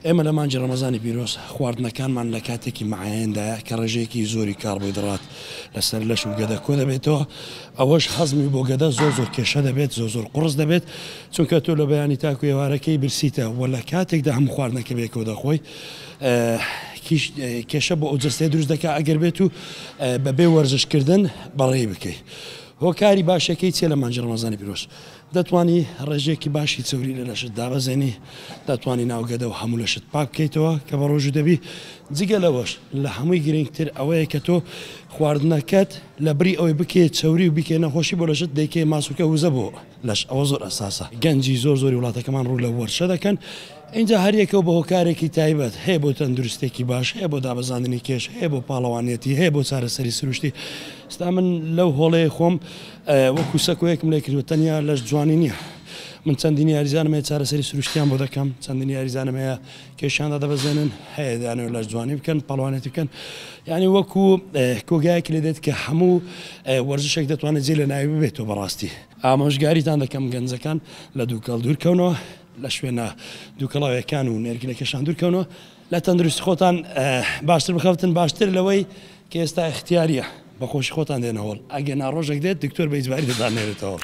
ئێمە لە مانگی ڕەمەزانی پیرۆز خواردنەکانمان لە کاتێکی مەعەیەندایە کە ڕێژەیەکی زۆری کاربۆیدڕات لەسەر لەش و گەدە کۆ دەبێتەوە، ئەوەش هەزمی بۆ گەدە زۆر زۆر کێشە دەبێت، زۆر زۆر قوڕس دەبێت، چونکە تۆ لە بەیانی تاکو ئێوارەکەی برسیتە و لە کاتێکدا هەموو خواردنەکە بێکەوە دەخۆی کێشە بۆ ئەو جەستەیە دروست دەکات ئەگەر بێت و بەبێ وەرزشکردن بەڕێی بکەی. هۆکاری باشەکەی چیە لە مانگی ڕەمەزانی پیرۆز؟ دەتوانی ڕێژەیەکی باشی چەوری لە لەشت دابەزێنی، دەتوانی ناو گەدە و هەموو لەشت پاک بکەیتەوە کە بە ڕۆژوو دەبی، جگە لەوەش لە هەمووی گرنگتر ئەوەیە کە تۆ خواردنەکەت لە بری ئەوەی بکەیە چەوری و بیکەیە نەخۆشی بۆ لەشت دەیکەیە ماسولکە وزە بۆ لەش ئەوە زۆر ئەساسە. گەنجی زۆر زۆری وڵاتەکەمان ڕوو لە وەرشە دەکەن ئینجا هەریەکەو بە هۆکارێکی تایبەت هەیە بۆ تەندروستێکی باش هەیە بۆ دابەزاندنی کێش هەیە بۆ پاڵەوانیەتی هەیە بۆ چارەسەری سروشتی ئێستا من لەو هۆڵەی خۆم وەکو سەکۆیەکم لێ کردووە تەنیا لەش جوانی نییە من چەندین یاریزانم هەیە چارەسەری سروشتیان بۆ دەکەم چەندین یاریزانم هەیە کێشیان دادەبەزێنن هەیە دانەوە لەش جوانی بکەن پاڵەوانێتی بکەن یعنی وەکو کۆگایەکی لێ دێت کە هەموو وەرزشێک دەتوانێت جێ لە ناوی ببێتەوە بەڕاستی ئامۆژگاریتان دەکەم گەنجەکان لە دووکەڵ دوورکەونەوە لە شوێنە دووکەڵاویەکان و نێرگلەکێشان دوورکەونەوە لە تەندروستی خۆتان باشتر بخەوتن باشتر لەوەی کە ئێستا ئیختیاریە بە خۆشی خۆتان دێنە هۆڵ ئەگەنا ڕۆژێک دێت دکتۆر بە ئیجباری دەتان نێرێتەوە.